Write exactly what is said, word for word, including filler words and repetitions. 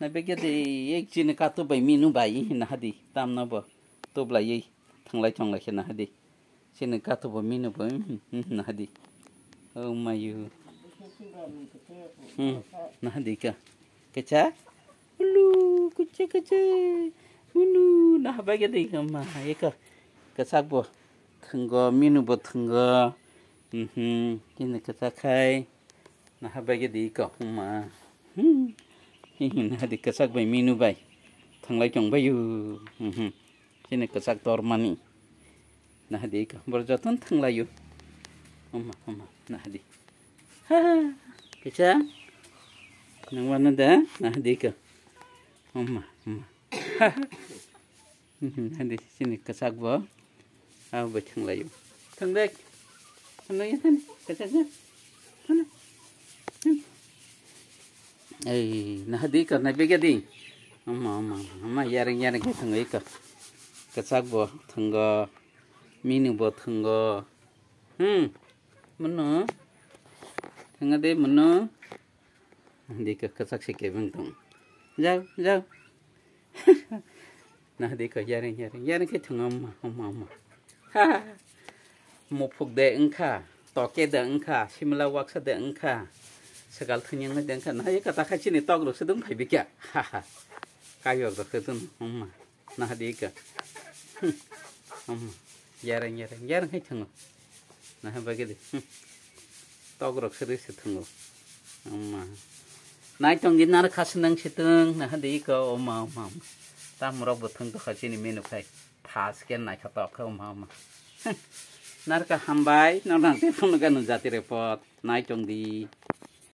Na begedi ek chini katu bai minu bai hinna hadi tamno bo tublai thanglai chonglai khe na hadi. Chini katu bo minu bo na hadi. Oh mayu. Hmm, na hadi ka. Kecha? Ulu, kucha kucha. Munu na begedi ka ma eka. Kesak bo thanggo, minu bo thanggo. Mhm, chini kesak khai. Naha bai di ka huma. Hmm. Naha di kesak bai minu bai. Thanglai chong bai yu. Mhm. Chini kesak tor mani. Naha di ka bor joton thanglai yu. Huma huma naha di. Ha. Kecha. Nang wana da naha di ka. Huma huma. Hadi sini kesak bo. Abo bai thanglaio. Thanglai. Thanglai than. Kesak ya. Than. Ei, naha di ka na begedi. Ama ama ama yareng yareng ke thanglai ka. Kesak bo thanggo. Minu bo thanggo. Hmm. Mano. Thangade mano. Di ka kesak se kebeng tong. Jao jao. Nah, di ko, yareng, yareng, yareng khe thung, amma, amma, amma. Ha, ha, ha. Muphuk de wngkha, toke de wngkha, simla waksa de wngkha, swkal thwnyang de wngkha. Nah, eka ta kha chini tok rok se dum phai bikya. Ha, ha. Kayok rok se dum, amma. Nah, di ka. Hmm. Amma. Yareng, yareng, yareng khe thung. Nah, bagidi. Hmm. Tok rok siri si thungo. Oma. Nai tong di nar khas nang si tung, nah di ko, oma, oma, oma. Tam rok bo thung to kha chini menu khai. Thas ke nai kha tok kha, oma, oma. Nar ka hambai, no nang te phone ga nu jati report. Nai tong di.